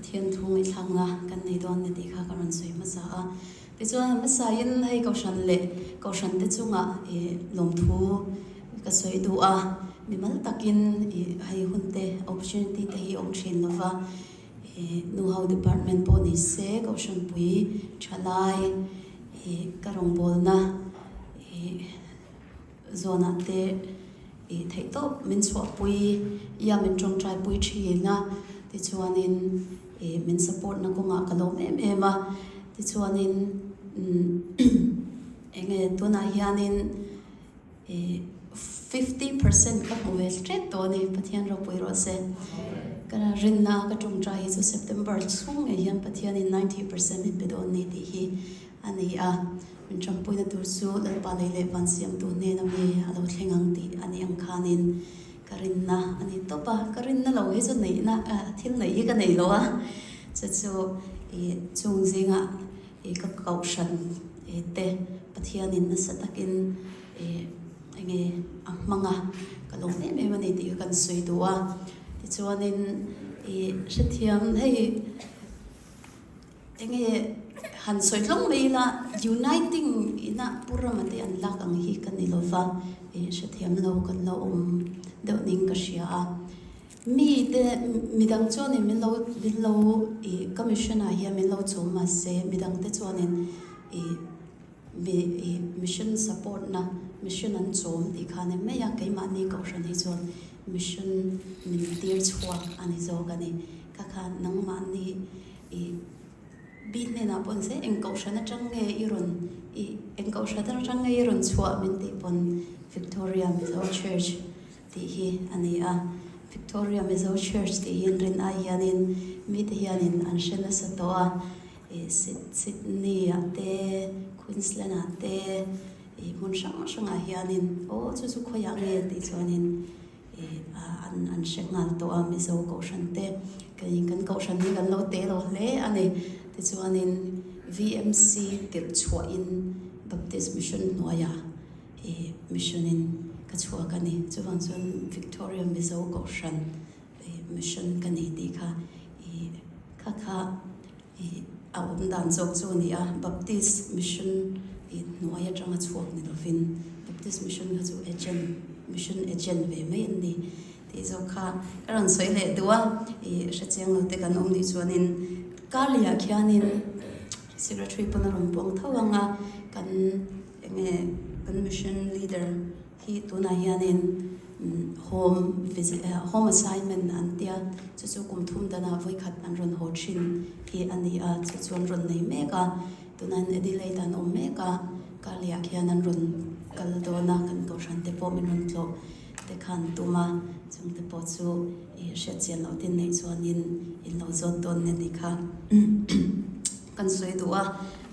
Pathian thu ngaihthlakna kan nei dawn ni tih kha ka rawn sawi hmasa a. Tichuan a hmasain hei Kohhran leh Kohhran te chungah ih lawmthu ka sawi duh a, mimal takin ih hei hun te opportunity te hi awm thin lova ih nuho department pawh ni se Kohhranpui thalai ih ka rawngbawlna ih Zawnah te ih theih tawp min chhuahpui ia min tawngtai pui thin a, tichuanin ih min support na kawngah ka lawm em em a, tichuanin umm enge tunah hianin ih fifty percent ka hmu ve tep tawh a ni Pathian ropui rawh se. Ka rinna ka tawngtai hi chu September chhung ngei hian Pathianin ninety percent min pe dawn ni tih hi a ni a, min ṭanpuina tur chu Lalpa lei leh van siamtu hnena mi a lo thleng ang tih a nih ang khanin ka rinna a ni tawp a, ka rinna lo hi chu neihna thil neih hi ka nei lo a, chu chu ih chung zingah ih ka kohhran ih te Pathianin nasa takin ih eng nge a hmang a, ka lawm em em a ni tih kha kan sawi duh a, tichuanin ih hrethiam hei. Enge han sawi tlawng mai ila, uniting ina Pu Rama te an lak ang hi ka ni lova, ih hrethiam lo kan lo awm deuh ning ka hria a. Mi te midang chuanin min lo min lo ih ka mission ah hian min lo chawm mahse midang te chuanin ih mi ih mission support na mission an chawm tih kha a ni mai a, keimahni kohhran hi chuan mission min tir chhuak a ni zawk a ni. Ka khan nangmahni I bi hnenah pawn se eng kohhran atang nge i rawn i eng kohhran atang nge i rawn chhuah min tih pawn Victoria Mizo Church tih hi a ni a. Victoria Mizo Church tih hi an rin ai hianin mite hianin an hre nasa tawh a. I Sydney ah te, Queensland ah te, i hmun hrang hrangah hianin aw chu chu khawiah nge tih chuanin an an hre nghal tawh a Mizo kohhran te kei kan kohhran hi kan lo te lo hle a ni tichuanin VMC tirh chhuahin Baptist Mission hnuaiah ih mission in ka chhuak a ni chuvang chuan Victoria Mizo kohhran ih mission ka nei tih kha ih kha kha ih a awm dan zawk chu a ni a Baptist Mission ih hnuai atanga chhuak ni lovin Baptist Mission kha chu agent Mission agent ve mai an ni tih zawk kha ka rawn sawi leh duh a ih hrechiang lo te kan awm nih chuanin Karliah khianin Secretary pawn a rawn puang tho ang a kan enge kan Mission Leader Hi tunah hianin home visit home assignment an tia chu chu kum thum danah vawikhat an rawn haw thin hi a ni a, chu chu an rawn nei mek a, tunah hian Adelaide an awm mek a, Karliah khian an rawn kal dawn a, kan kohhran te pawh min rawn tlawh te khan tum a, chung te pawh chu ih hriatchian loh tin neih chuanin in lo zawt dawn nia tih kha kan sawi duh a,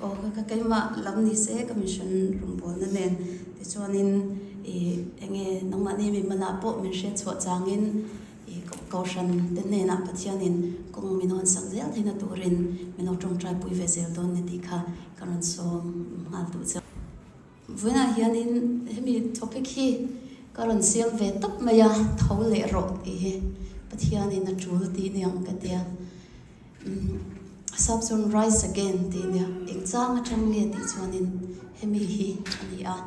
aw ka keimah lam ni se ka mission rawngbawlna nen tichuanin ih enge nangmahni mi hmanah pawh min hriat chhuah changin ih kohhran te hnenah Pathianin kawng min hawn sak zel theihna turin min lo tawngtai pui ve zel dawn ni tih kha ka rawn sawm nghal duh che. Vawiinah hianin hemi topic hi ka rawn siam ve tawp mai a, tho leh rawh tih hi Pathianin a tul tih niang ka tia. Sap chuan rise again tih nia, eng chang atang nge tih chuanin hemi hi a ni a.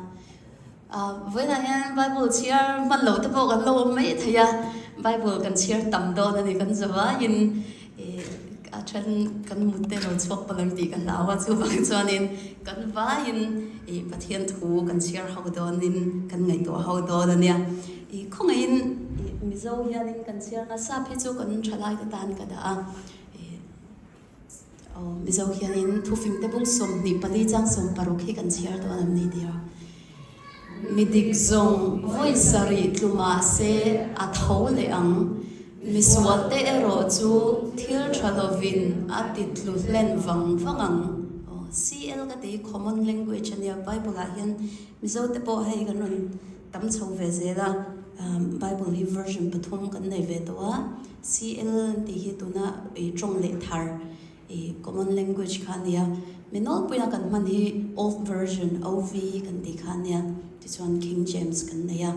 Vawiinah hian Bible chhiar hman loh te pawh kan lo awm mai thei a, Bible kan chhiar tam dawn a ni kan zavaiin a then kan mut te lo chhuak palh ang tih ka hlau a, chuvang chuanin kan vaiin Pathian thu kan chhiar ho dawnin kan ngaihtuah ho dawn a nia. Khawngaihin Mizo hianin kan chhiar nga sap hi chu kan thalai te tan ka dah a, Mizo hianin thufing te bung 24 chang 60 hi kan chhiar dawn an ni tih a. Mi dik zawng vawi sarih tlu mah se a tho leh ang, misual te erawh chu thil tha lovin a ti tlu hlen vang vang ang. CL ka ti hi common language a nia, Bible ah hian Mizo te pawh hei kan rawn tam chho ve zel a, Bible hi version pathum kan nei ve tawh a, CL an tih hi tuna ih tawng leh thar ih common language kha a nia, mi nawlpuia kan hman hi old version, OV kan tih kha a nia, tichuan King James kan nei a.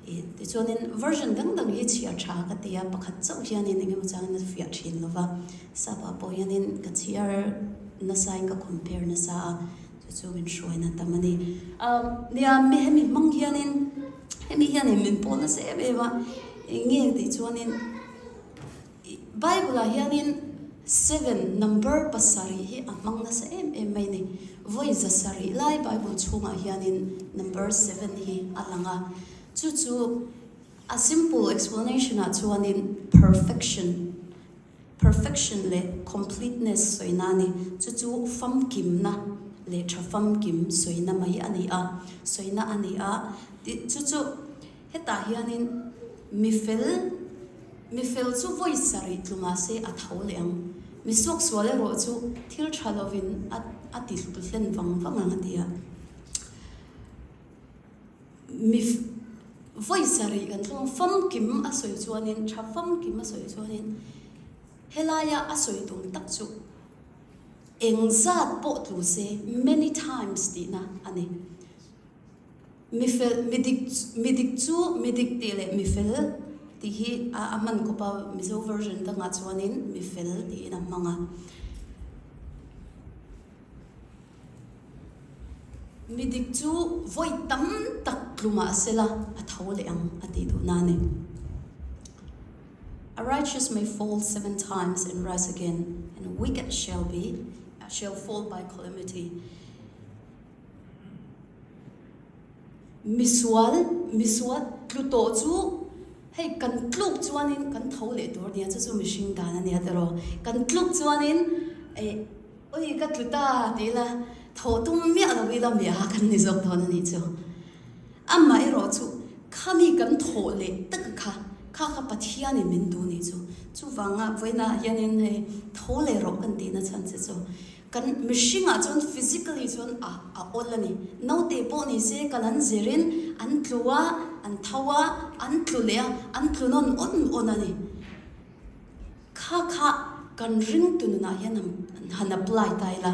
I tichuanin version dang dang hi chhiar tha ka ti a, pakhat chauh hianin eng emaw changin a fiah thin lo va, sap-ah pawh hianin ka chhiar nasain ka compare nasa a, chu chu min hruaina tam a ni. Nia, mi hemi hmang hianin hemi hianin min pawl nasa em em a, eng nge tih chuanin Bible-ah hianin seven number pasarih hi a hmang nasa em em mai a ni. Vawi zasarih lai Bible chhungah hianin number seven hi a lang a. Chu chu a simple explanation-ah chuanin perfection, perfection leh completeness sawina a ni. Chu chu famkimna leh tha famkim sawina mai a ni a, sawina a ni a. Chu chu Hetah hianin mi fel, mi fel chu vawi sarih tlu mah se a tho leh ang. Mi suaksual erawh chu thil tha lovin a a ti hlen vang vang ang a ti a. Mi vawi sarih kan thlung ang, famkim a sawi chuanin, tha famkim a sawi chuanin helaia a sawi tum tak chu eng zat pawh tlu se many times tihna a ni. Mi fel, mi dik, mi dik chu mi dik tih leh mi fel tih hi a a hman khawp a, Mizo version dangah chuanin mi fel tiin a hmang a. Mi dik chu vawi tam tak tlu mah sela a tho leh ang a tih duhna a ni. A righteous may fall seven times and rise again, and a wicked shall be, shall fall by calamity. Misual, misual tlu tawh chu hei kan tluk chuanin kan tho leh tur a nia, chu chu mihring dan a nia tiraw. Kan tluk chuanin eh ui ka tlu ta tih ila tho tum miah lo ila miah kan ni zawk dawn a nih chu. Amaherawh chu khami kan thawh leh tak kha, kha kha Pathianin min duh a nih chu. Chuvanga vawiinah hianin hei tho leh rawh kan tihna chhan che chu. Kan mihringah chuan physically chuan a a awl a ni. Naute pawh ni se kal an zirin an tlu a, an tho a, an tlu leh a, an tlu nawn awn awn a ni. Kha kha kan ringtu nunah hian han apply ta ila.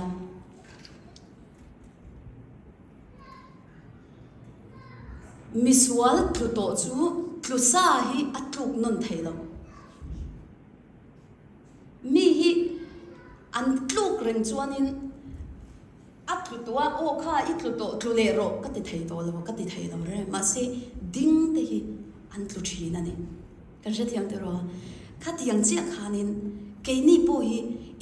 Misual tlu tawh chu tlu sa hi a tluk nawn thei lo. Mi hi an tluk reng chuanin a tlu tawh a, aw kha i tlu tawh, tlu leh rawh ka ti thei tawh lo, ka ti thei lo reng. Mahse, ding te hi an tlu thin a ni. Kan hrethiam teh rawh. Khatiang chiah khanin keini pawh hi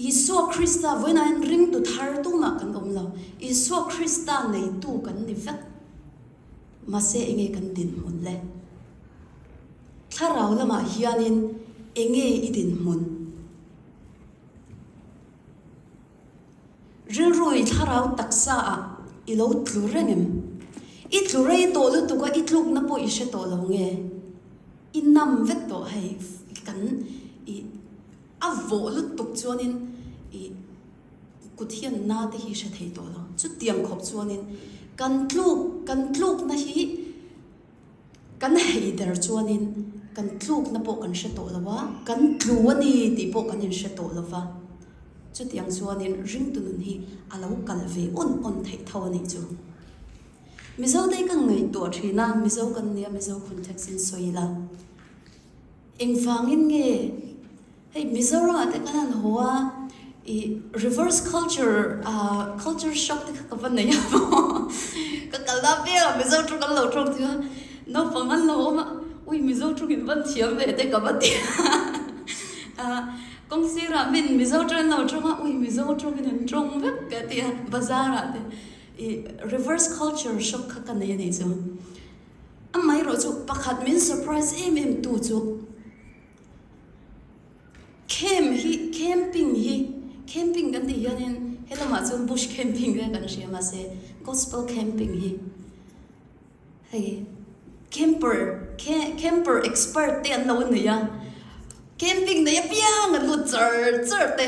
Isua Krista vawiinah hian ringtu thar tumah kan awm lo. Isua Krista neitu kan ni vek. Mahse, enge kan dinhmun le? Thlarau lamah hianin enge i dinhmun? Rilrui thlarau taksa ah i lo tlu reng em? I tlu rei tawh lutuk a, i tlukna pawh i hre tawh lo nge? I nam vek tawh hei kan i a vawh lutuk chuanin i kut hian na te hi hre thei tawh lo. Chutiang khawp chuanin kan tluk kan tlukna hi Kan hei der chuanin kan tlukna pawh kan hre tawh lo a, kan tlu a ni tih pawh kan inhre tawh lo va. Chutiang chuanin ringtu nun hi a lo kal ve awn awn theih tho a nih chu. Mizo te hi kan ngaihtuah thin a, Mizo kan nia, Mizo context in sawi ila. Engvangin nge hei Mizoram ah te khan an haw a, ih reverse culture ah culture shock te kha ka va nei a maw ka kal na vel a Mizo tawng an lo tawng thei a, naupang an lo awm a, ui Mizo tawng in van thiam ve te ka va ti a, kawng sirah min Mizo tawng an lo tawng a, ui Mizo tawng in an tawng vek ka ti a, bazar ah te ih reverse culture shock kha ka nei a nih chu. Amaherawhchu pakhat min surprise em em tu chu camp hi camping hi camping kan tih hianin he lamah chuan bush camping te kan hria mahse gospel camping hi hei camper camper expert te an lo nei a camping nei apiang an lut char char te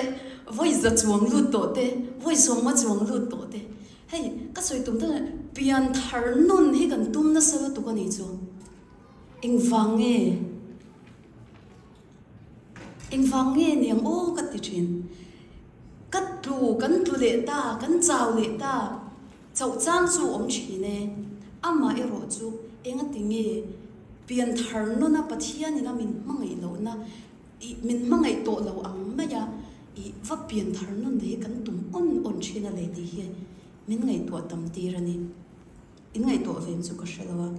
vawi za chuang lut tawh te vawi sawma chuang lut tawh te. Hei, ka sawi tum tak pian thar nun hi kan tum nasa lutuk a nih chu. Engvang nge? Engvang nge niang aw ka ti thin. Ka tlu, kan tlu leh ta, kan chau leh ta, chauh chang chu awm thin e. Amah erawh chu engati nge? Pianthar nuna Pathianin a min hmangaih lohna i min hmangaih tawh lo ang maia i va pianthar nun hi kan tum awn awn thin a le tih hi min ngaihtuah tam tir a ni. In ngaihtuah ve chu ka hre lo a.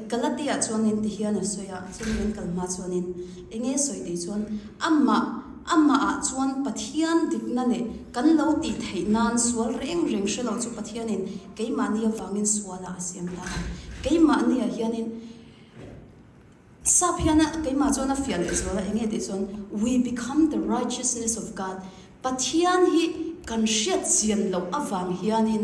Galatia chuanin ti hian a sawi a, chumi an kal hma chuanin eng nge sawi tih chuan amah amahah chuan Pathian dikna leh kan lo tih theih nan sual reng reng hre lo chu Pathianin keimahni avangin sualah a siam ta a, keimahniah hianin Sap hian a keimah chuan a fiah leh zual a, eng nge tih chuan we become the righteousness of God, Pathian hi kan hriat chian loh avang hianin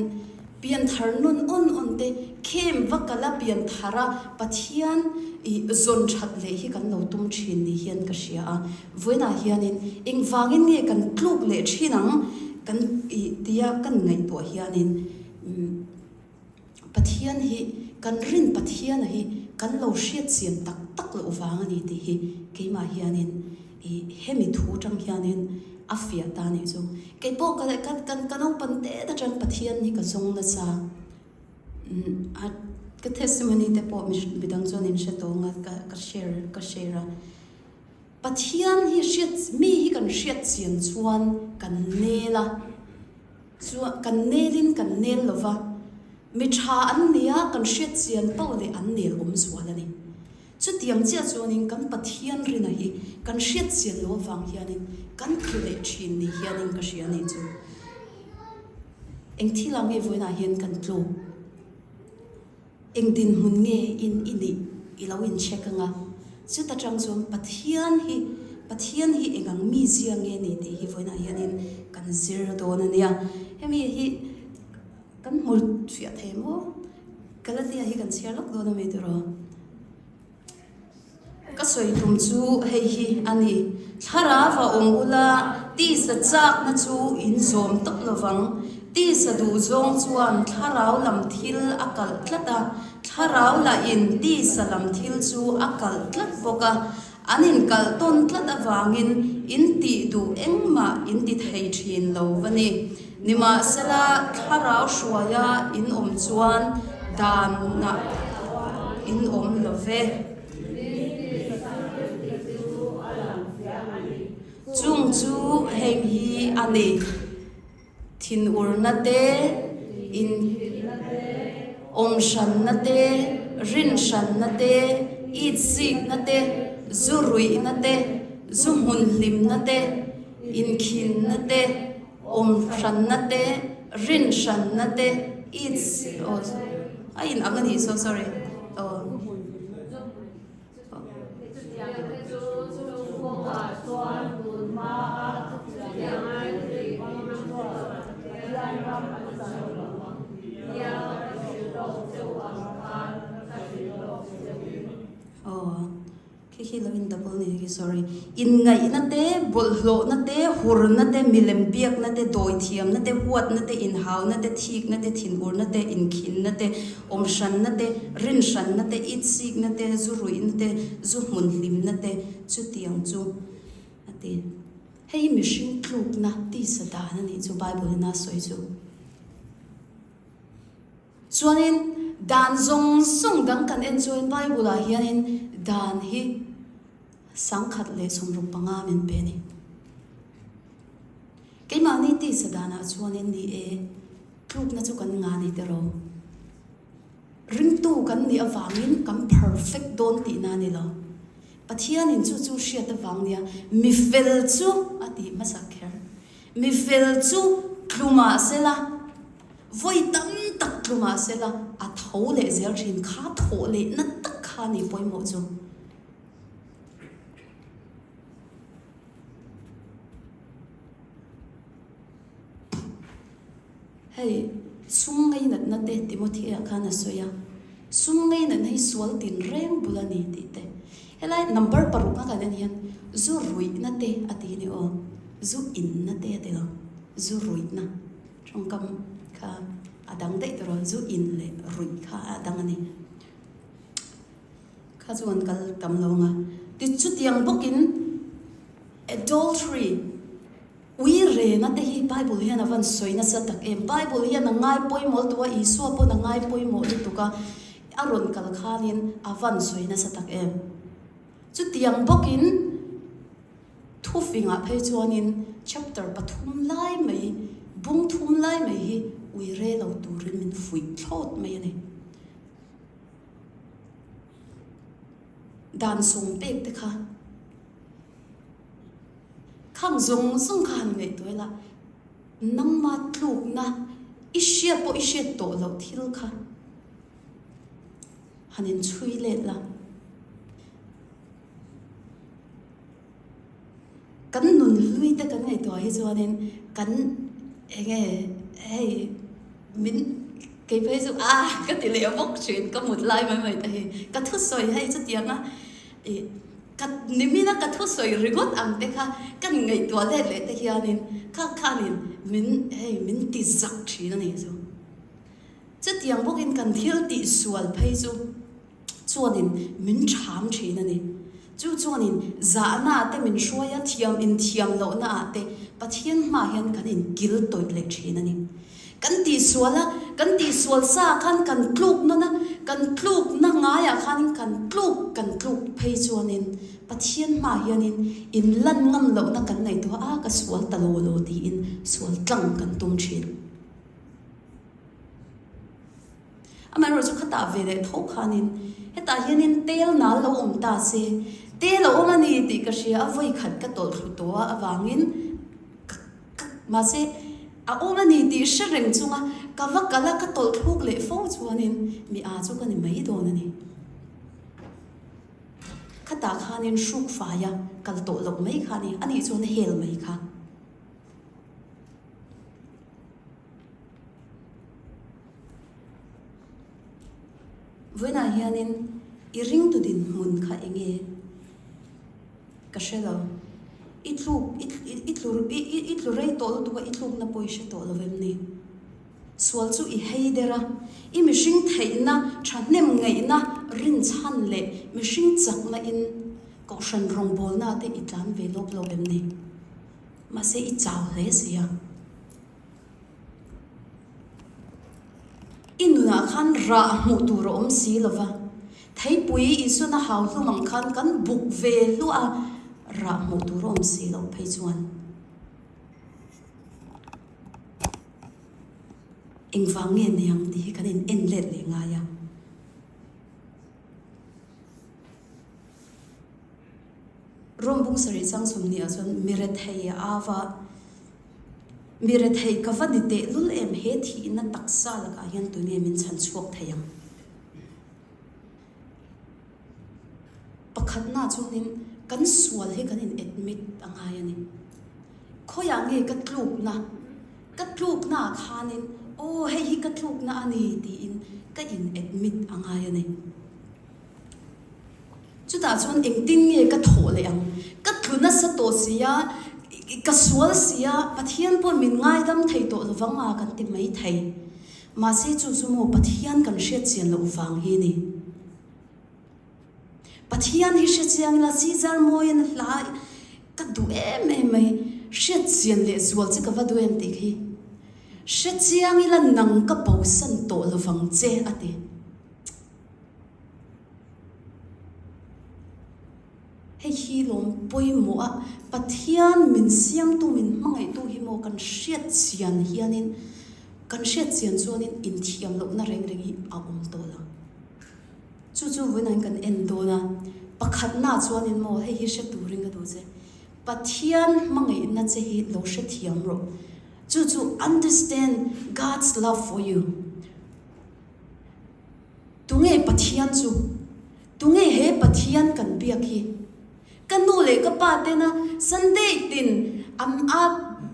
pianthar nun awn awn te khem va kal a pianthar a Pathian i zawn that leh hi kan lo tum thin ni hian ka hria a, vawiinah hianin engvangin nge kan tluk leh thin ang kan i tia kan ngaihtuah hianin umm. Pathian hi kan rin Pathiana hi kan lo hriat chian tak tak loh vang a ni tih hi keimah hianin i hemi thu tang hianin a fiah ta nih chu. Kei pawh ka ka kan ka naupan tet atang Pathian hi ka zawng nasa a ka testimony te pawh midang chuan in hre tawng a ka ka share ka share a. Pathian hi hriat mi hi kan hriat chian chuan kan nel a. Chuan kan nelin kan nel lo va, mi tha an nia kan hriat chian poh leh an nel awm zual a ni. Chutiang chiah chuanin kan Pathian rina hi kan hriat chian lo avang hianin kan tlu leh thin ni hianin ka hria a nih chu. Eng thilah nge vawiinah hian kan tlu? Eng dinhmun nge in i nih i lo in check anga, chuta tang chuan Pathian hi Pathian hi eng ang mi zia nge ni tih hi vawiinah hianin kan zir dawn a nia. Hemi hi kan hmu fiah thei maw? Galatia hi kan chhiar lawk dawn a mi tiraw? Ka sawi tum chu hei hi a ni, Thlarau a awm ula, tisa chakna chu in zawm tawp lo vang. Tisa duh zawng chuan thlarau lam thil a kalh tlat a, thlarau lahin tisa lam thil chu a kalh tlat bawk a. An inkalh tawn tlat avangin in tih duh engmah in ti thei thin lo va ni. Nimahsela, thlarau hruaia in awm chuan danah in awm lo ve. Chung chu heng hi a ni, thinurna te, awmhranna te, rinhranna te, itsikna te, zu ruihna te, zu hmunhlimna te, inkhinna te, Awm hranna te, rin hranna te, it's aw a in ang a nih so sorry aw. Aw. Khi khi lo in double ni khi sorry. Inngaihna te, bawlhhlawhna te, hurna te, milem biakna te, dawithiamna te, huatna te, inhauna te, thikna te, thinurna te, inkhinna te, awmhranna te, rinhranna te, itsikna te, zu ruihna te, zu hmun hlimna te, chutiang chu a ti. Hei hi mihring tlukna tisa dan a nih chu Bible in a sawi chu. Chuanin dan zawng zawng dang kan en chuan Bible ah hianin dan hi 1065 min pe a ni. Keimahni tisa danah chuanin ni e, tlukna chu kan ngah ni tiraw. Ringtu kan nih avangin kan perfect dawn tihna a ni lo. Pathianin chu chu hriat avang nia mi fel chu a tih hmasak kher. Mi fel chu tlu mahsela. Vawi tam tak tlu mahsela a tho leh zel thin kha thawh leh na tak kha ni pawimawh chu. Hei sum ngainatna te Timothea khan a sawi a, sum ngainatna hi sual tin reng bul a ni tih te. Helai number parukna kan en hian zu ruihna te a ti ni aw, zu inna te a ti lo, zu ruihna. Tawngkam kha a dang daih tawh a, zu in leh ruih kha a dang a ni. Kha chu an kal tam lo ang a. Ti chutiang bawkin adultery. Ui rena te hi Bible hian a van sawi nasa tak em. Bible hian a ngai pawimawh lutuk a, Isua pawn a ngai pawimawh lutuk a, a rawn kal khanin a van sawi nasa tak em. Chutiang bawkin thufingah phei chuanin chapter pathum lai mai, bung thum lai mai hi ui re lo turin min fuih thlawt mai a ni. Dan sawm pek te kha khang zawng zawng kha han ngaihtuah ila, nangma tlukna i hriat pawh i hriat tawh loh thil kha han inchhui let la. Kan nun hlui te kan ngaihtuah hi chuanin kan eng nge hei min kei phei chu a ka ti leh bawk thin ka mut lai mai mai te hi ka thusawi hei chutianga ih ka nimina ka thusawi ringawt ang te kha kan ngaihtuah let leh te hianin kha khanin min hei min ti zak thin a ni chu. Chutiang bawkin kan thil tihsual phei chu. Chuanin min ṭham ṭhin a ni. Chu chuanin zahnaah te min hruai a, thiam inthiam lohnaah te Pathian hmaah hian kan inkil tawih leh ṭhin a ni. Kan tihsual a, kan tihsual sa khan kan tluk nawn a, kan tlukna ngaiah khanin kan tluk kan tluk phei chuanin Pathian hmaah hianin inlan ngam lohna kan nei tawh a, a ka sual ta lo lo tiin sual tlang kan tum ṭhin. Amaherawh chu khatah ve leh tho khanin hetah hianin tel nal lo awm ta se, tel a awm a ni tih ka hria a, vawi khat ka tawlh thlu tawh a avangin ka ka mahse a awm a ni tih hre reng chunga ka va kal a ka tawlh thluk leh fo chuanin mi a chu ka ni mai dawn a ni. Khatah khanin hruk faia kal tawh loh mai kha a ni, anih chuan hel mai kha. Vawiinah hianin i ringtu dinhmun kha eng nge ka hre lo. I tluk i tlu i tlu rei tawh lutuk a i tlukna pawh i hre tawh lo em ni? Sual chu i hei der a, i mihring theihna thahnem ngaihna rinchhan leh mihring chakna in kohhran rawngbawlna te i tlan ve lawk lo em ni? Mahse i chau hle si a. I nunah khan rah hmuh tur a awm si lo va, Theipui Isuan a hau hlum ang khan kan buk ve hluah a, rah hmuh tur a awm si loh phei chuan engvang nge ni ang tih hi kan in en let leh ngai a. Rom bung sarih chang sawmhnih ah chuan mi rethei a va Mi rethei ka va ni tehlul em he thihna taksa lakah hian tunge min chhan chhuak thei ang? Pakhatna chuanin kan sual hi kan in admit a ngai a ni. Khawiah nge ka tlukna? Ka tlukna ah khanin aw hei hi ka tlukna a ni tiin ka in admit a ngai a ni. Chutah chuan engtin nge ka thawh leh ang? Ka tlu nasa tawh si a, ka sual si a, Pathian pawh min ngaidam thei tawh lo vang a kan ti mai thei. Mahse chu chu maw Pathian kan hriat chian loh vang hi ni. Pathian hi hre chiang ila Caesar Mawian a hla ka duh em em mai, hriat chian leh zual che ka va duh em tih khi. Hre chiang ila nang ka bosan tawh lo vang che a ti. Hei hi lawm pawimawh a, Pathian min siamtu, min hmangaihtu hi maw kan hriat chian hianin, kan hriat chian chuanin inthiam lohna reng reng hi a awm tawh lo. Chu chu vawiin kan en dawn a, pakhatna chuanin maw hei hi hre turin ka duh che, Pathian hmangaihna che hi lo hrethiam rawh. Chu chu understand God's love for you. Tunge Pathian chu? Tunge he Pathian kan biak hi? Ka nu leh ka pa tena Sunday tin an a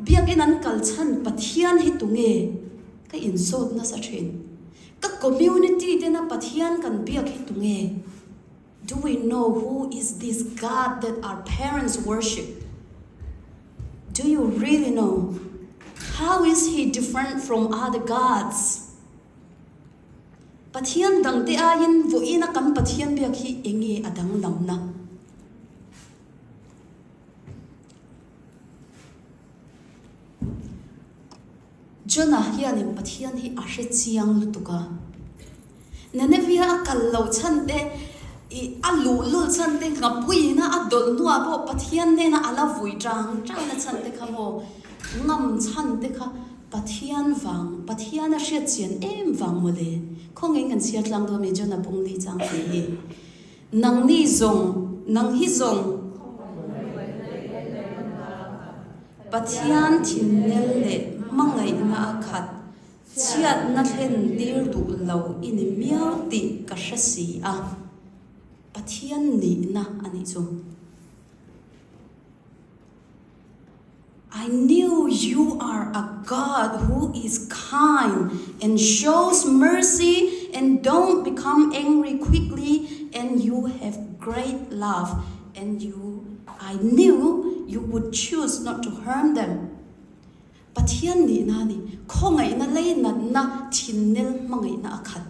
biakin an kal chhan Pathian hi tunge? Ka inzawt nasa thin. Ka community tena Pathian kan biak hi tunge? Do we know who is this God that our parents worship? Do you really know? How is he different from other gods? Pathian dangte aiin vawiina kan Pathian biak hi eng nge a danglamna? Jonah hianin Pathian hi a hre chiang lutuk a. Nineveh a kal loh chhan te, i a luhlul chhan te, nghapuiina a dawlh hnuah pawh Pathian nena a la vui tang tangna chhan te kha maw, ngam chhan te kha Pathian vang, Pathian a hriat chian em vang mawle. Khawngaihin kan chhiar tlang dawn mi Jonah bung li chang tih hi. Nangni zawng, nang hi zawng. Pathian thinnel leh hmangaihna a khat chhiatna thlen tir duh lo i ni miau tih ka hre si a, Pathian nihna a nih chu. I knew you are a God who is kind and shows mercy and don't become angry quickly and you have great love and you I knew you would choose not to harm them. Pathian nihna a ni. Khawngaihna leinatna thinnel hmangaihna a khat.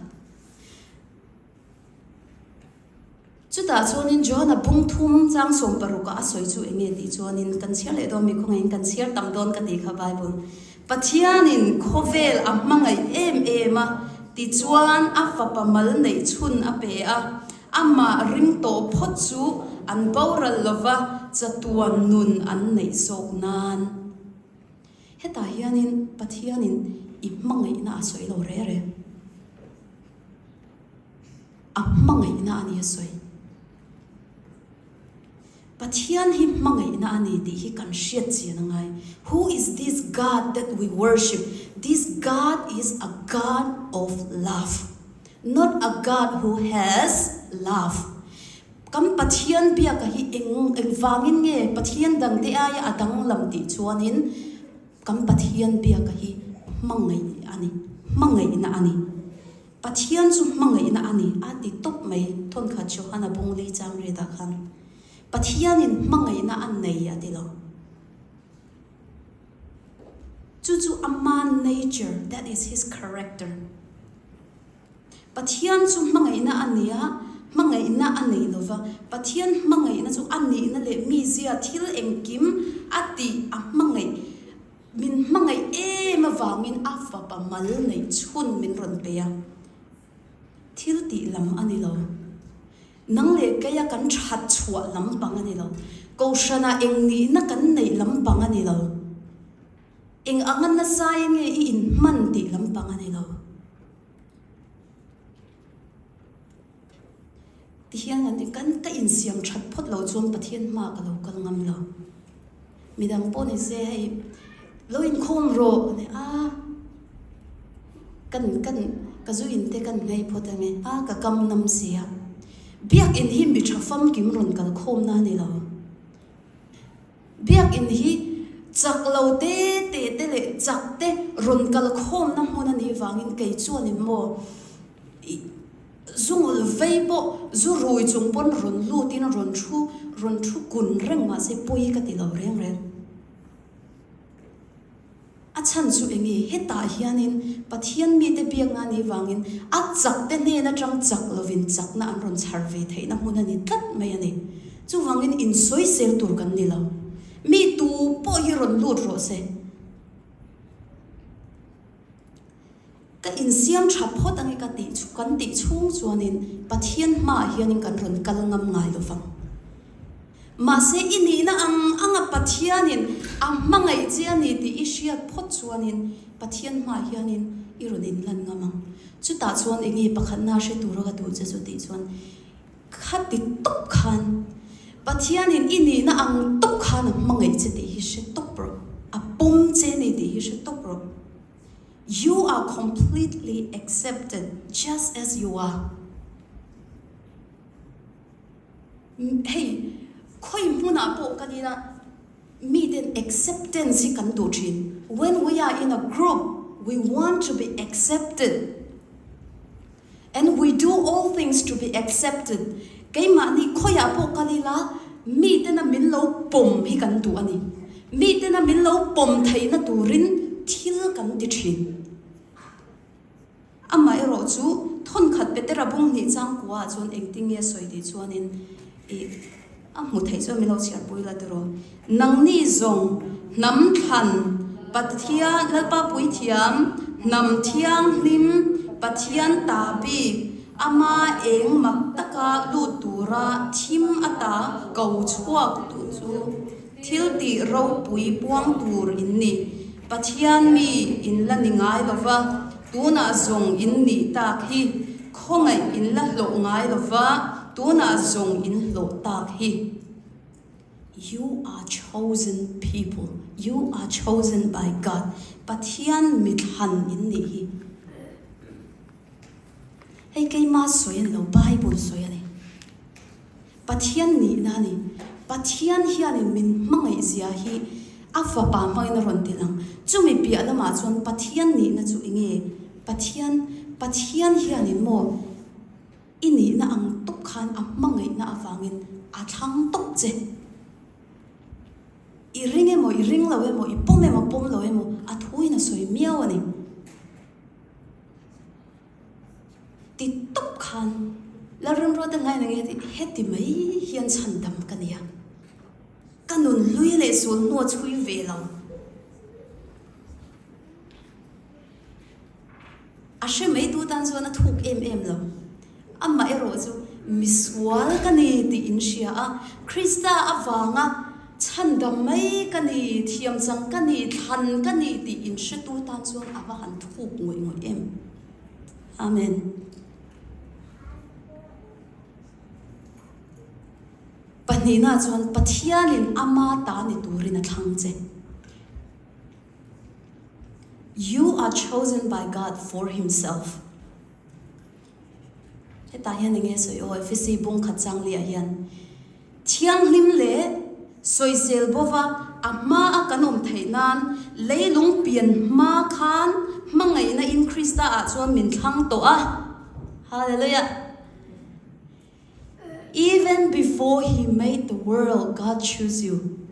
Chutah chuanin Johana bung thum chang sawmparukah a sawi chu eng nge tih chuanin kan chhiar leh dawn mi khawngaihin kan chhiar tam dawn ka tih kha Bible Pathianin khawvel a hmangaih em em a tichuan a fapa mal neih chhun a pe a amah ring tawh phawt chu an boral lova chatuan nun an neih zawk nan hetah hianin Pathianin i hmangaihna a sawi lo re re. A hmangaihna a ni a sawi. Pathian hi hmangaihna a ni tih hi kan hriat chian a ngai. Who is this God that we worship? This God is a God of love, not a God who has love. Kan Pathian biaka hi eng engvangin nge Pathian dangte aia a danglam tih chuanin kan Pathian biaka hi hmangaih a ni, hmangaihna a ni. Pathian chu hmangaihna a ni a ti tawp mai thawnkhat Johana bung li chang riatah khan Pathianin hmangaihna a nei a ti lo. Chu chu ama nature, that is his character. Pathian chu hmangaihna a ni a, hmangaihna a nei lo va, Pathian hmangaihna chu a nihna leh mizia thil engkim a tih a hmangaih Min hmangaih em avangin a fapa mal neih chhun min rawn pe a, thil tih lam a ni lo. Nang leh keia kan that chhuah lampang a ni lo. Kohhranah eng nihna kan neih lampang a ni lo. Eng anga nasai nge i inhman tih lampang a ni lo. Tihian kan ti, kan ka insiam that phawt lo chuan Pathian hma ka lo kal ngam lo. Midang pawh ni se hei lo inkhawm rawh a ni a, kan kan ka zu in te kan nghei phawt ange a ka kam nam si a. Biakinn hi mi tha famkim rawn kal khawmna a ni lo. Biakinn hi chak lo te te te leh chak te rawn kal khawmna hmun a nih vangin kei chuanin maw ih zungul vei pawh zu rui chung pawn rawn lutin rawn thu rawn thu kun reng mahse pawi ka ti lo reng reng. A chhan chu eng nge? Hetah hianin Pathian mite biakna a nih vangin a chakte hnen atang chak lovin chakna an rawn chhar ve theihna hmun a ni tlat mai a ni. Chuvangin insawisel tur kan ni lo. Mi tu pawh hi rawn lut rawh se. Ka insiam tha phawt ange ka tih kan tih chhung chuanin Pathian hmaah hianin kan rawn kal ngam ngai lo vang. Mahse i nihna ang anga Pathianin a hmangaih che a ni tih i hriat phawt chuanin Pathian hmaah hianin i rawn inlan ngam ang. Chutah chuan enge pakhatna hre tura ka duh che chu tih chuan khati tawp khan Pathianin i nihna ang tawp khan a hmangaih che tih hi hre tawp rawh, a pawm che a ni tih hi hre tawp rawh. You are completely accepted just as you are. Hei, khawi hmunah pawh kan ina miten acceptance hi kan duh thin. When we are in a group, we want to be accepted. And we do all things to be accepted. Keimahni khawiah pawh kal ila, mitena min lo pawm hi kan duh a ni. Mitena min lo pawm theihna turin thil kan ti thin. Amaherawh chu thawnkhat Petera bung hnih changkua ah chuan engtin nge a sawi tih chuanin ih a hmu theih chuan min lo chhiarpui la tiraw. Nangni zawng hnam thlan. Pathian, Lalpa Puithiam, hnam thianghlim, Pathian ta bik, ama eng mak taka lut tura thim ata ko chhuak tu chu thil tih ropui puang tur in ni. Pathian mi in la ni ngai lo va, tunah zawng in nih tak hi, khawngaih in la hlawh ngai lo va, tunah zawng in hlawh tak hi. You are chosen people, you are chosen by God, Pathian mithlan in nih hi. Hei keima sawi a ni lo, Bible sawi a ni. Pathian nihna a ni. Pathian hianin min hmangaih zia hi a fapa hmangin a rawn ti lang. Chumi piah lamah chuan Pathian nihna chu enge? Pathian, Pathian hianin maw I nihna ang tawp khan a hmangaihna avangin a thlang tawp che. I ring emaw, i ring lo emaw, i pawm emaw, pawm lo emaw, a thuin a sawi miau a ni. Ti tawp khan Lalramruata hlain ang e heti mai hian chhandam ka nia. Ka nun hlui leh sul hnu a chhui ve lo. A hre mai tu tan chuan a thuk em em lo. Amah erawh chu misual ka ni tih in hria a, Krista avanga chhandam mai ka ni, thiamchang ka ni, thlan ka ni tih in hre tu tan chuan a va han thuk ngawih ngawih em. Amen. Pahnihna chuan Pathianin ama ta ni turin a thlang che. You are chosen by God for himself. Hetah hian enge sawi aw Efesi bung khat chang liah hian thianghlim leh sawisel bova a hma a kan awm theih nan leilung pian hma khan hmangaihna in Krista ah chuan min thlang tawh a. Hallelujah. Even before he made the world, God choose you.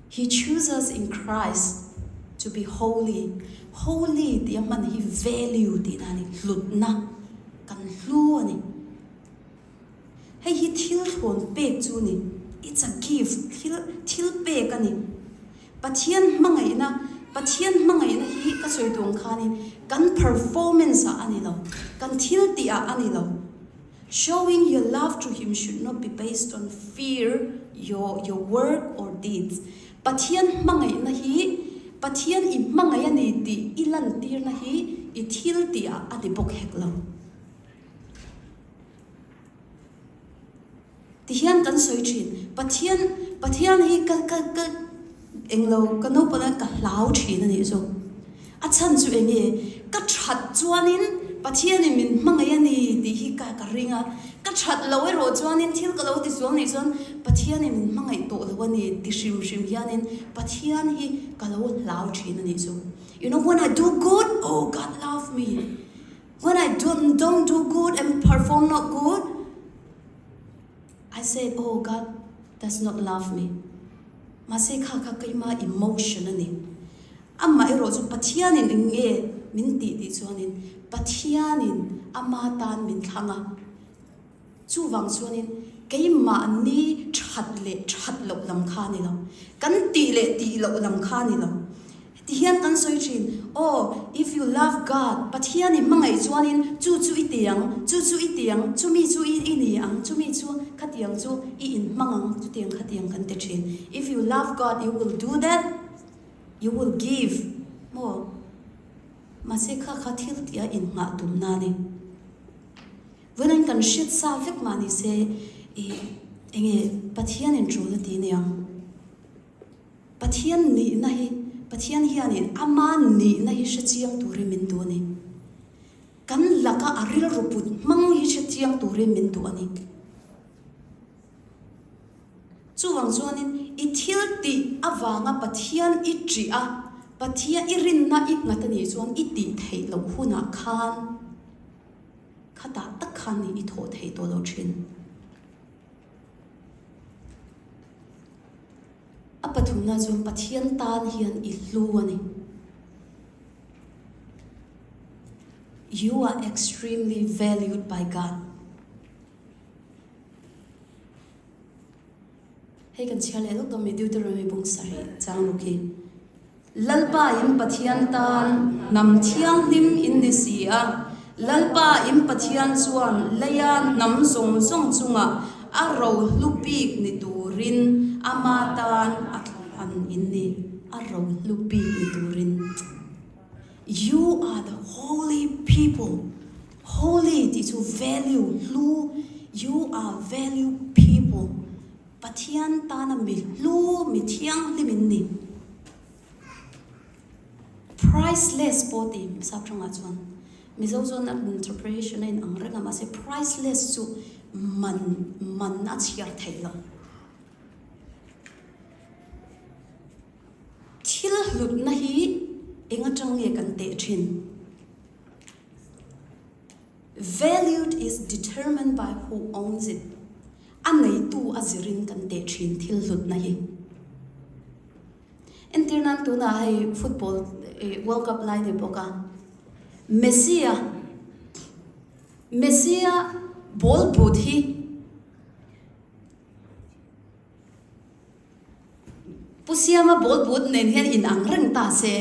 He choose us in Christ to be holy. Holy tih a hman hi value tihna a ni, hlutna, kan hlu a ni. Hei hi thil thlawn pek chu a ni, it's a gift, thil thil pek a ni. Pathian hmangaihna, Pathian hmangaihna hi ka sawi duh ang khanin kan performance ah a ni lo, kan thil tih ah a ni lo. Showing your love to him should not be based on fear, your your work or deeds. Pathian hmangaihna hi Pathian i hmangaih a ni tih i lantirna hi i thil tih ah a ni bawk hek lo. Tihian kan sawi thin, Pathian Pathian hi ka ka ka englo ka naupang hian ka hlau thin a nih chu. A chhan chu eng nge? Ka that chuanin Pathianin min hmangaih a ni tih hi ka ka ring a, ka that lo erawh chuanin thil ka lo ti sual nih chuan Pathianin min hmangaih tawh lo a ni ti hrim hrim hianin Pathian hi ka lo hlau thin a nih chu. You know when I do good, oh God love me. When I don't don't do good and perform not good, I said, oh God does not love me. Mahse kha kha keima emotion a ni. Amah erawh chu Pathianin eng nge min tih tih chuanin Pathianin ama tan min thlang a. Chuvang chuanin keimahni that leh that loh lam kha a ni lo, kan tih leh tih loh lam kha a ni lo. Heti hian kan sawi thin, Aw, if you love God, Pathian i hmangaih chuanin chu chu i ti ang, chu chu i ti ang, chumi chu i i ni ang, chumi chu khatiang chu i inhmang ang, chutiang khatiang kan ti thin. If you love God, you will do that, you will give, maw? Mahse kha kha thil tih a innghah tumna a ni. Vawiin kan hriat sa vek mah ni se i enge Pathianin tul a ti niang. Pathian nihna hi Pathian hianin ama nihna hi hre chiang turin min duh a ni. Kan laka a rilru put hmang hi hre chiang turin min duh a ni. Chuvang chuanin i thil tih avanga Pathian i ṭih a, Pathian i rinna i nghat a nih chuan i tih theih loh hunah khan, Khatah tak khan ni i thawh theih tawh lo thin. A pathumna chuan Pathian tan hian i hlu a ni. You are extremely valued by God. Hei kan chhiar leh lawk dawn mai Deuteronomy bung sarih chang ruk hi. Lalpa in Pathian tan hnam thianghlim in ni si a, Lalpa in Pathian chuan leia hnam zawng zawng chungah a rohlu bik ni turin ama tan a thlan in ni, a rohlu bik ni turin. You are the holy people, holy tih chu value, hlu, you are value people. Pathian tana mi hlu, mi thianghlim in ni. Priceless pawh ti Sap tawngah chuan Mizo chuan a interpretation a inang reng a, mahse priceless chu man, man a chhiar theih lo. Thil hlutna hi eng atang nge kan teh thin? Valued is determined by who owns it. A neitu a zirin kan teh thin thil hlutna hi. Entir nan tunah hei football World Cup lai ni bawk a, Messi-a Messi-a ball boot hi Pu Siama ball boot nen hian inang reng ta se,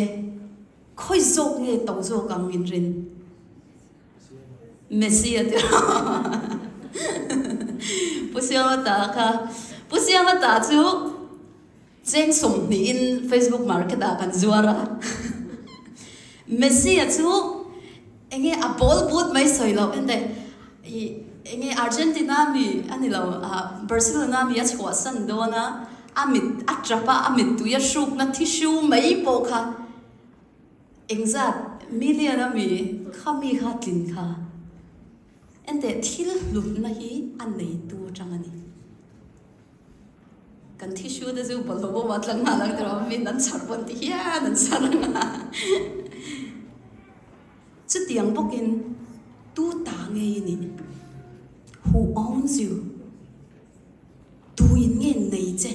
khawi zawk nge to zawk ang min rin? Messi a ti Pu Siama ta kha Pu Siama ta chu cheng sawmhnihin Facebook market ah kan zuar a Messi a chu enge a ball boot mai sawi loh ente i enge Argentina mi a ni lo Barcelona mi a chhuahsan dawn a a mit a tap a a mittui a hrukna tissue mai pawh kha Engzat million a mi kha mi kha tlin kha enteh thil hlutna hi a neitu atang a ni. Kan tissue te chu bawlhhlawh bawm ah tlang nghal ang tiraw min an chhar pawn ti hian an chhar ang a. Chutiang bawkin tu ta ngei i nih? Who owns you? Tu in nge nei che?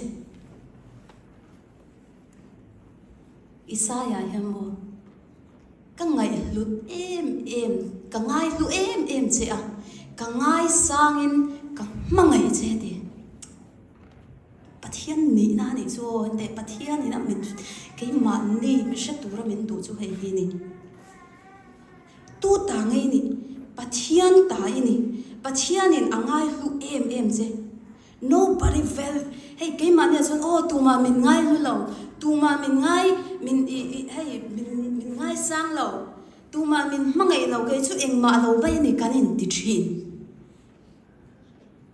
Isaiah hian maw, Ka ngaihhlut em em, ka ngaihlu em em che a, ka ngaisangin ka hmangaih che a ti. Pathian nihna a nih chu aw, enteh Pathianin a min keimahni mi hre tura min duh chu hei hi a ni. Tu ta ngei ni? Pathian ta i ni. Pathianin a ngaihlu em em che. Nobody vel hei keimahni ah chuan aw tumah min ngai hlu lo, tumah min ngai min i i hei min min ngaisang lo, tumah min hmangaih lo kei chu engmah lo mai a ni kan inti thin.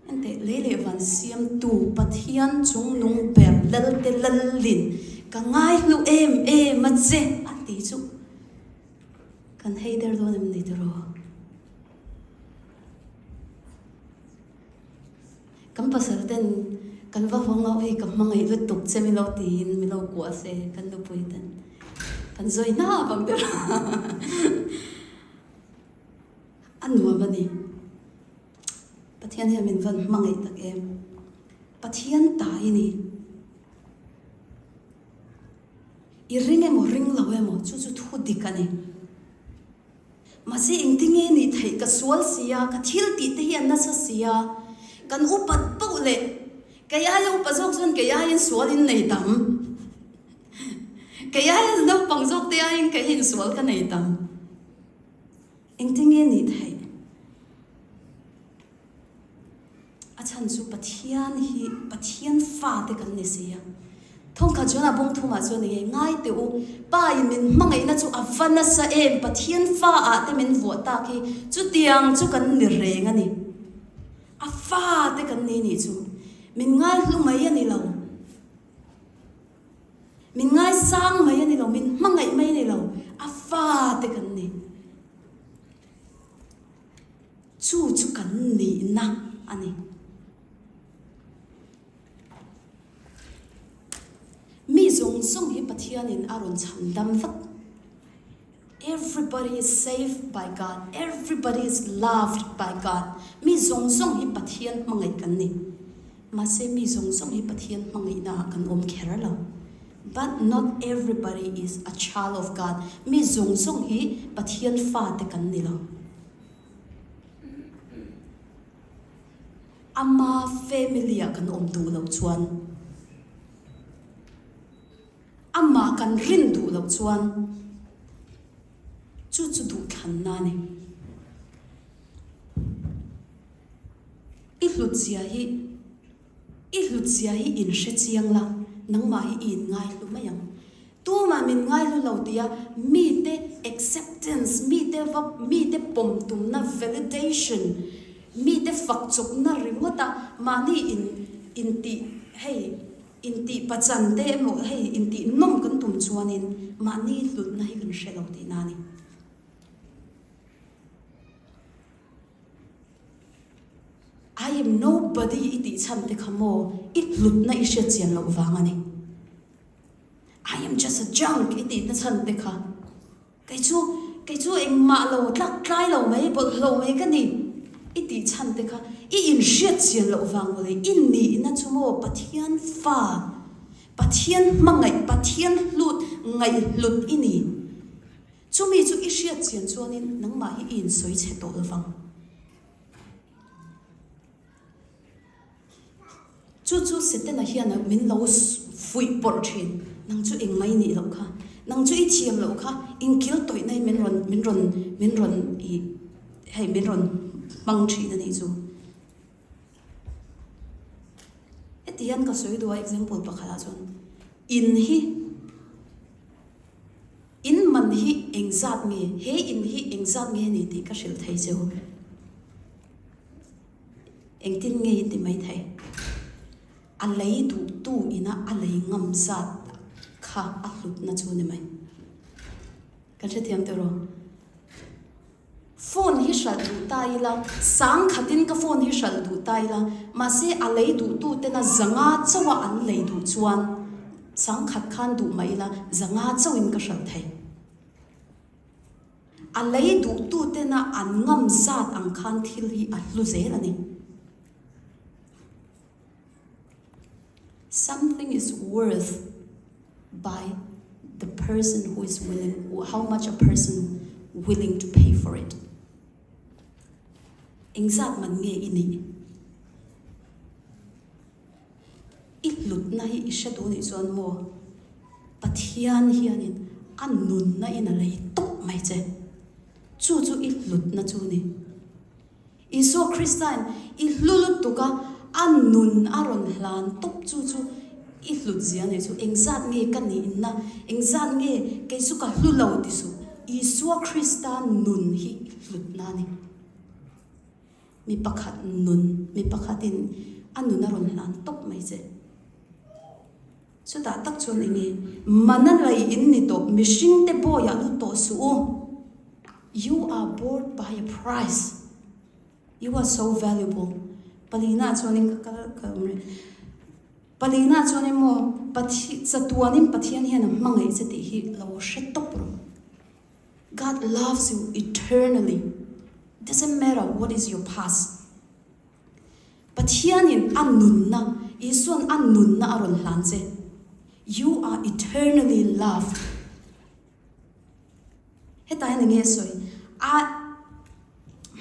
Enteh lei leh van siamtu Pathian chungnung ber Lalte Lalin ka ngai hlu em em a che a ti chu kan hei der dawn em ni tiraw? Kan pasal ten kan va hawng a, hei ka hmangaih lutuk che min lo tiin min lo kuah se kan nupui ten kan zawi hnap ang ber a nuam a ni. Pathian hian min van hmangaih tak em. Pathian ta i ni. I ring emaw ring lo emaw chu chu thu dik a ni. Mahse engtinge nih theih ka sual si a, ka thil tih te hi a nasa si a, kan upat poh leh kei aia upa zawk chuan kei aiin sual in nei tam, kei aia naupang zawk te aiin kei in sual ka nei tam. Engtinge nih theih? A chhan chu Pathian hi Pathian fate kan ni si a. Thawngkhat chuan a bawng thumah chuan eng nge ngai teh u, Pa in min hmangaihna chu a va nasa em, Pathian fa ah te min vuah tak hi chutiang chu kan ni reng a ni. A fate kan ni nih chu min ngaihlu mai a ni lo. Min ngaisang mai a ni lo, min hmangaih mai a ni lo, a fate kan ni. Chu chu kan nihna a ni. Mi zawng zawng hi Pathianin a rawn chhan dam vek. Everybody is saved by God, everybody is loved by God. Mi zawng zawng hi Pathian hmangaih kan ni. Mahse mi zawng zawng hi Pathian hmangaihna ah kan awm kher lo. But not everybody is a child of God. Mi zawng zawng hi Pathian fate kan ni lo. Ama family ah kan awm duh loh chuan. kan rin duh loh chuan chu chu duhthlanna a ni. I hlutzia hi I hlutzia hi in hre chiang la, nangmah hi i inngaihlu mai ang. Tumah min ngaihlu lo tia mite acceptance, mite va mite pawm tumna validation, mite fak chawpna ringawta mahni in intih hei intih pachan te emaw hei intih nawm kan tum chuanin mahni hlutna hi kan hre lo tihna a ni. I am nobody i tih chhan te kha maw i hlutna i hriat chian loh vang a ni. I am just a junk i tihna chhan te kha kei chu kei chu engmah lo tlak tlai lo mai bawlhhlawh mai ka ni i tih chhan te kha i inhriat chian loh vang mawle i nihna chu maw Pathian fa Pathian hmangaih Pathian hlut ngaihhlut i ni. Chumi chu i hriat chian chuanin nangmah hi i insawi chhe tawh lovang. Chu chu Setana hian min lo fuih pawrh thin, Nang chu engmah i nih loh kha, nang chu i thiam loh kha, inkil tawihna hi min rawn min rawn min rawn i hei min rawn hmang thin a nih chu. Heti hian ka sawi duh a example pakhatah chuan in hi In man hi engzat nge? He in hi engzat nge ni tih ka hrilh thei che u. Engtin nge in ti mai thei? A lei duhtu ina a lei ngam zat kha a hlutna chu ni mai. Kan hrethiam teh rawh. Phone hi hralh duh ta ila, sang khatin ka phone hi hralh duh ta ila, mahse a lei duhtu tena zanga chauha an lei duh chuan sang khat khan duh mah ila zanga chauhin ka hralh thei. A lei duhtu tena an ngam zat ang khan thil hi a hlu zel a ni. Something is worth by the person who is willing, how much a person willing to pay for it. Engzat man nge i nih? I hlutna hi i hre duh nih chuan maw Pathian hianin a nunna in a lei tawp mai che. Chu chu i hlutna chu ni. Isua Krista'n i hlu lutuk a, a nun a rawn hlan tawp chu chu i hlut zia nei chu engzat nge ka nihna, engzat nge kei chu ka hlu lo ti suh. Isua Krista nun hi i hlutna a ni. Mi pakhat nun, mi pakhatin a nun a rawn hlan tawp mai che. Chutah tak chuan enge mana lei in ni tawh, mihringte bawiah lut tawh suh u. You are bought by a price. You are so valuable. Palina chuanin ka kal ka awm reng. Palina chuanin maw Pathi chatuanin Pathian hian a hmangaih che tih hi lo hre tawp rawh. God loves you eternally. Doesn't matter what is your past. Pathianin a nunna, Isua'n a nunna a rawn hlan che. You are eternally loved. Hetah hian enge a sawi? A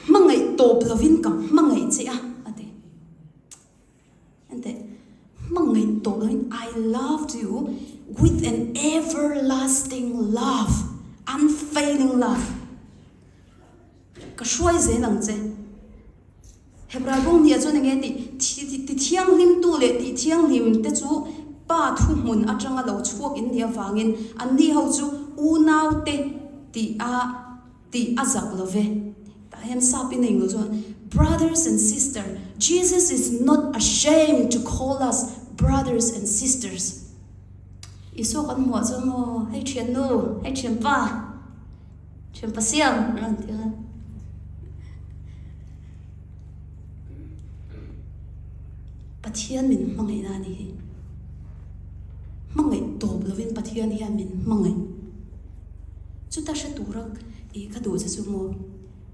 hmangaih tawp lovin ka hmangaih che a, a ti. Enteh, hmangaih tawp lovin I loved you with an everlasting love, unfailing love. Ka hruai zel ang che. Hebrai bawng hniah chuan enge tih? Ti thianghlimtu leh tih thianghlim te chu Pa thuhmun atanga lo chhuak in nih avangin anni ho chu unaute tih a tih a zak lo ve. Tah hian sap in a ingo chuan Brothers and sister, Jesus is not ashamed to call us brothers and sisters. Isua kan hmuh ah chuan maw hei thiannu, hei thianpa. Thianpa siam a rawn ti a. Pathian min hmangaihna a ni hi. Hmangaih tawp lovin Pathian hian min hmangaih. Chuta hre tura i ka duh che chu maw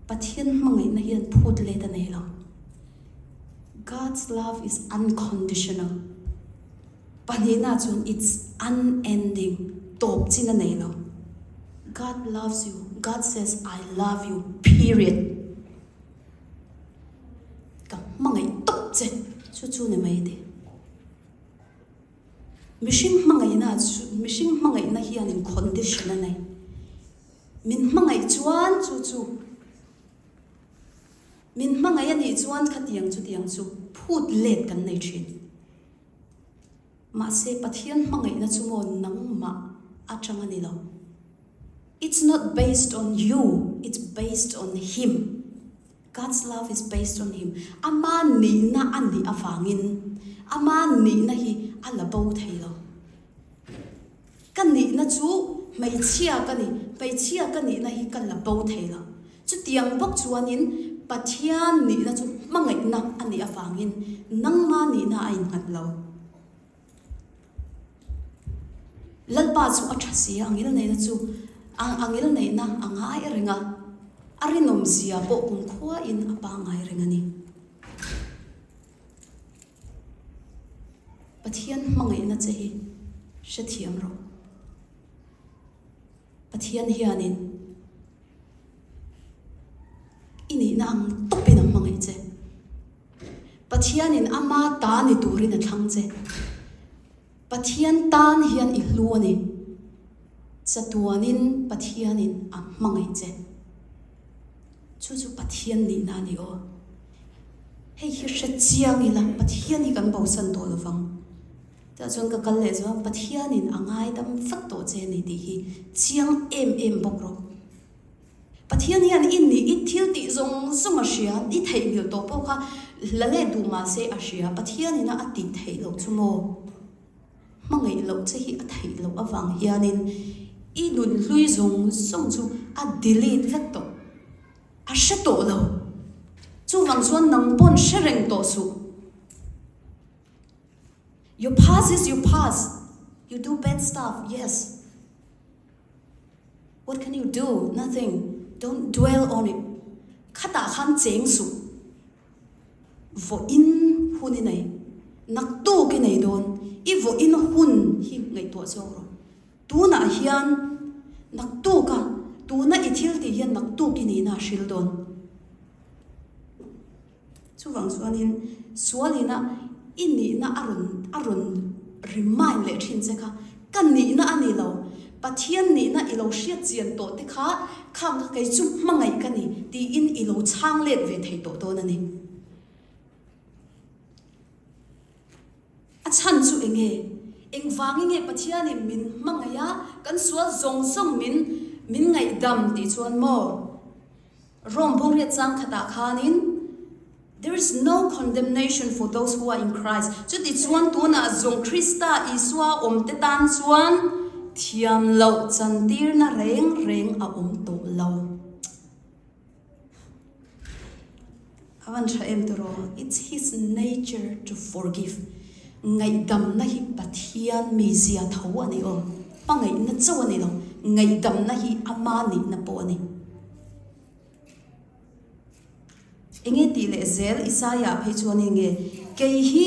Pathian hmangaihna hian phut let a nei lo. God's love is unconditional. Pahnihna chuan it's unending, tawp chin a nei lo. God loves you, God says I love you, period. Ka hmangaih tawp che, chu chu ni mai a ti. Mihring hmangaihna chu mihring hmangaihna hianin condition a nei. Min hmangaih chuan chu chu min hmangaih a nih chuan khatiang chutiang chu phut let kan nei thin. Mahse Pathian hmangaihna chu maw nangmah atang a ni lo. It's not based on you, it's based on Him. God's love is based on Him. Ama nihna a nih avangin Ama nihna hi a la bo thei lo. Ka nihna chu hmeichhia ka ni, hmeichhia ka nihna hi ka la bo thei lo. Chutiang bawk chuanin Pathian nihna chu hmangaihna a nih avangin nangma nihna a innghat lo. Lalpa chu a tha si a, a ngilneihna chu a ngilneihna a ngai reng a, a rinawmzia pawh kumkhuain a pangngai reng a ni. Pathian hmangaihna che hi hrethiam rawh. Pathian hianin i nihna ang tawpin a hmangaih che. Pathianin ama ta ni turin a thlang che. Pathian tan hian i hlu a ni. Chatuanin Pathianin a hmangaih che. Chu chu Pathian nihna a ni aw. Hei hi hre chiang ila Pathian hi kan bosan tawh lovang. Chutah chuan ka kal leh chuan Pathianin a ngaidam vat tawh che a ni tih hi chiang em em bawk rawh. Pathian hian i nih i thil tih zawng zawng a hria, i theihnghilh tawh pawh kha la let duh mah se a hria, Pathianin a tih theih loh chu maw? Hmangaih loh che hi a theih loh avang hianin i nunhlui zawng zawng chu a delete vek tawh, a hre tawh lo. Chuvang chuan nang pawn hre reng tawh suh. Your past is your past, you do bad stuff, yes. What can you do? Nothing. Don't dwell on it. Khatah khan cheng suh. Vawiin hun i nei. Naktuk i nei dawn. I vawiin hun hi ngaihtuah zawk rawh. Tunah hian naktuka tuna i thil tih hian naktuk i nihna a hril dawn. Chuvang chuanin sualina i nihna a rawn a rawn remind leh thin che kha ka nihna a ni lo, Pathian nihna i lo hriat chian tawh te kha khang kha kei chu hmangaih ka ni tiin i lo chhang let ve thei tawh dawn a ni. A chhan chu eng nge? Engvangin nge Pathianin min hmangaih a, kan sual zawng zawng min min ngaihdam tih chuan maw? Rome bawngriat chang khatah khanin, There is no condemnation for those who are in Christ. Chuti chuan tunah zawng Krista Isua awmte tan chuan thiam loh chantirna reng reng a awm tawh lo. A van tha em tawh? It's his nature to forgive. Ngaihdamna hi Pathian mizia tho a ni aw. Hmangaihna chauh a ni lo. Ngaihdamna hi ama nihna pawh a ni. Enge tih leh zel Isaiah phei chuan enge kei hi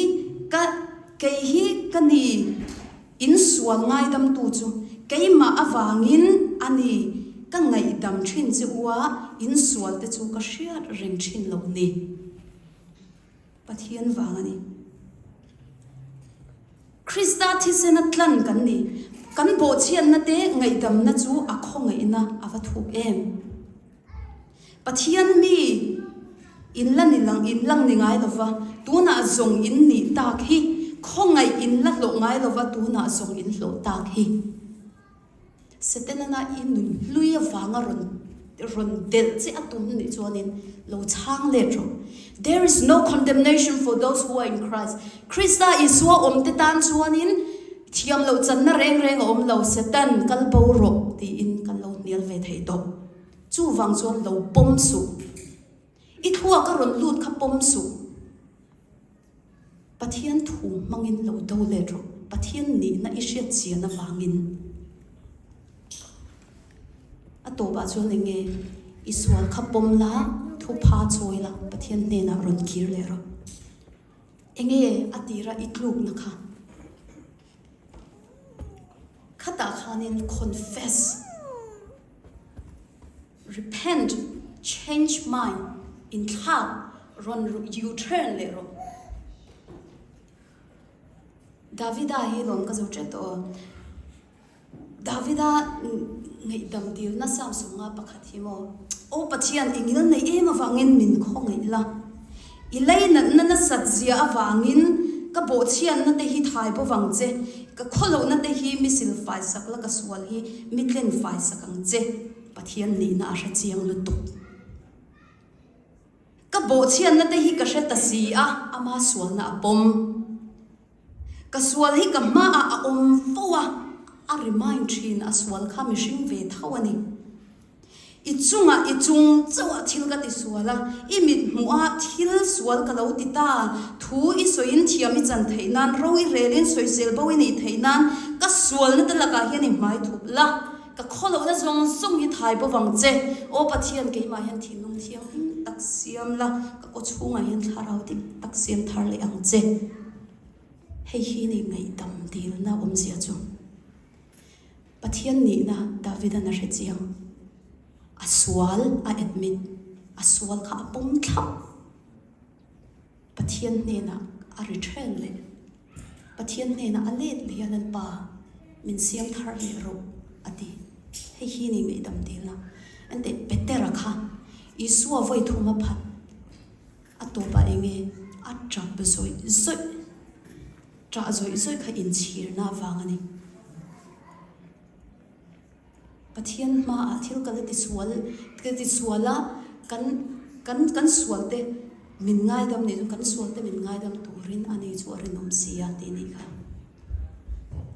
ka kei hi ka ni in sual ngaidamtu chu keimah avangin a ni ka ngaihdam thin che u a in sual te chu ka hriat reng thin loh ni. Pathian vang a ni. Krista thisena tlan kan ni. Kan bawhchhiatna te ngaihdamna chu a khawngaihna a va thuk em. Pathian mi in la ni lang in lang ni ngai lova, tunah zawng in nih tak hi, khawngaih in la hlawh ngai lova tunah zawng in hlawh tak hi. Setenana i nun hlui avanga rawn rawn delh che a tum nih chuanin lo chhang let rawh. There is no condemnation for those who are in Christ. Krista Isua awmte tan chuanin thiam loh channa reng reng a awm lo, Setan kal bo rawh tiin kan lo hnial ve thei tawh. Chuvang chuan lo pawm suh. I thluak a rawn lut kha pawm suh. Pathian thu hmangin lo do let rawh. Pathian nihna i hriat chian avangin. A tawpah chuan eng nge i sual kha pawm la, thupha chawi la, Pathian hnenah rawn kir leh rawh. Eng nge a tira i tlukna kha? Khatah khanin confess. Repent, change mind, inthlak rawn U-turn leh rawh. Davida hi lawm ka zo ṭep tawh aw. Davida ngaihdam dilna Samsung-a pakhat hi maw? Aw Pathian, i ngil nei em avangin min khawngaih la. I leinatna nasat zia avangin ka bawhchhiatna te hi thai bo vang che, ka khawlohna te hi mi silfaisak la ka sual hi mi tlenfaisak ang che. Pathian nihna a hre chiang lutuk. Ka bawhchhiatna te hi ka hre ta si a, ama sualna a pawm. Ka sual hi ka hmaah a awm fo a, a remind thin a sual kha mihring ve tho a ni. I chungah i chung chauhah thil ka ti sual a, i mit hmuhah thil sual ka lo ti ta, thu i sawiin thiam i chan theih nan, ro i relin sawisel bo i nih theih nan ka sualna te lakah hian i hmai thup la. Ka khawlohna zawng zawng hi thai bo vang che. Aw Pathian, keimah hian thinlung thianghlim tak siam la, ka kaw chhungah hian thlarau dik tak siam thar leh ang che. Hei hi ni ngaihdam dilna awmzia chu. Pathian nihna Davidan a hre chiang. A sual a admit, a sual kha a pawm thlap. Pathian hnenah a ri then leh Pathian hnenah a let leh a Lalpa min siam thar leh rawh a ti. Hei hi ni ngaihdam dilna. Enteh Petera kha Isua vawi thum a phat a tawpah eng nge a tap zawih zawih tah zawih zawih kha inchhirna avang a ni. Pathian hmaah thil ka la tisual ka tisual a, kan kan kan sualte min ngaidam nih chu kan sualte min ngaidam turin a ni chu a rinawm si a tih nih kha.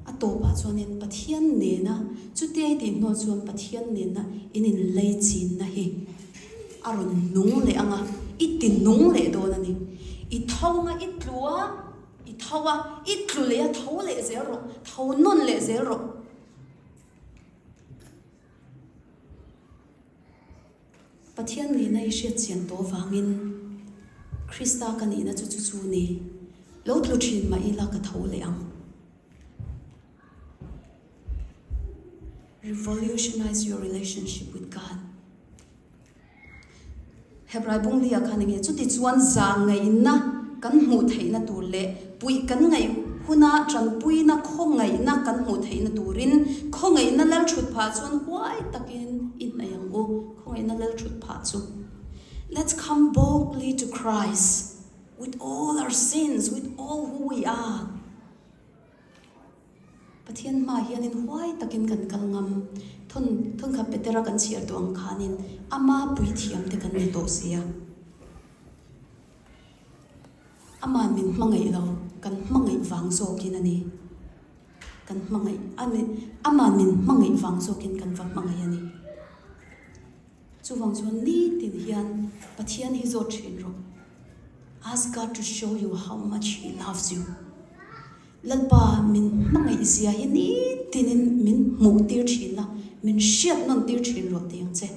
A tawpah chuanin Pathian nena chutia i tih hnuah chuan Pathian nena in inlei chinna hi a rawn nung leh ang a, i ti nung leh dawn a ni. I tho anga i tlu a, i tho a, i tlu leh a, tho leh zel rawh, tho nawn leh zel rawh. Pathian nihna i hriat chian tawh avangin Krista ka nihna chu chu chu ni. Lo tlu thin mah ila ka tho leh ang. Revolutionize your relationship with God. Hebrai bungli ah khan enge chuti chuan zahngaihna kan hmuh theihna tur leh puih kan ngaih huna tanpuina khawngaihna kan hmuh theihna turin khawngaihna lal thut phah chuan huai takin i hnaih ang u, khawngaihna lal thut phah chu Let's come boldly to Christ with all our sins, with all who we are. Pathian hmaah hianin huai takin kan kal ngam. Thawn thawnkhat Petera kan chhiar tawh ang khanin ama puithiam te kan ni tawh si a. Ama'n min hmangaih lo, kan hmangaih vang zawkin a ni. Kan hmangaih a ni, ama'n min hmangaih vang zawkin kan va hmangaih a ni. Chuvang chuan nitin hian Pathian hi zawt thin rawh. Ask God to show you how much He loves you. Lalpa min hmangaih zia hi nitinin min hmuh tir thin a, min hriat nawn tir thin rawh ti ang che.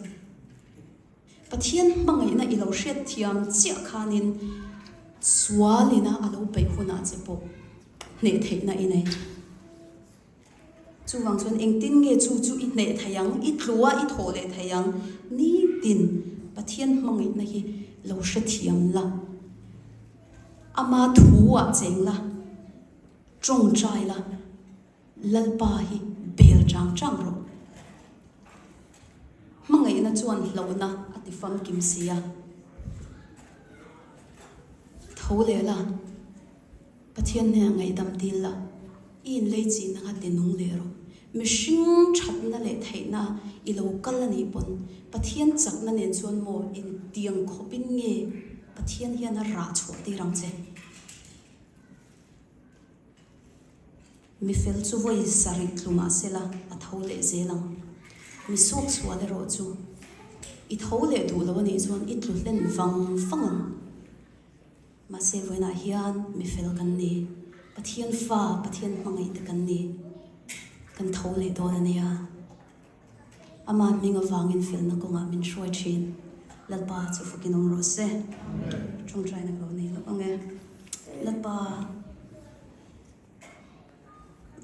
Pathian hmangaihna i lo hriat thiam chiah khanin sualina a lo peih hunah che pawh hneh theihna i nei. Chuvang chuan engtin nge chu chu i hneh thei ang, i tlu a i thawh leh thei ang? Nitin Pathian hmangaihna hi lo hrethiam la, ama thu ah cheng la, tawngtai la, Lalpa hi bel chang chang rawh. Hmangaihna chuan hlauhna a ti famkim si a. Tho leh la. Pathian hnenah ngaihdam dil la, i inlei chin anga ti nung leh rawh. Mihring thatna leh theihna i lo kal a nih pawn Pathian chakna nen chuan maw engtiang khawpin nge Pathian hian a rah chhuah tir ang che? Mi fel chu vawi sarih tlu mah sela a tho leh zel ang. Mi suak sual erawh chu i tho leh duh lo a nih chuan i tlu hlen vang vang ang. Mahse vawiinah hian mi fel kan ni, Pathian fa, Pathian hmangaih te kan ni, kan tho leh dawn a nia. Ama hming avangin felna kawngah min hruai thin. Lalpa chu fukin awm rawh se. Tawngtaina ka lo nei loh ang e. Lalpa,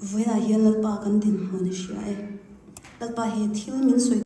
vawiinah hian Lalpa kan dinhmun i hria e. Lalpa he thil min sawi.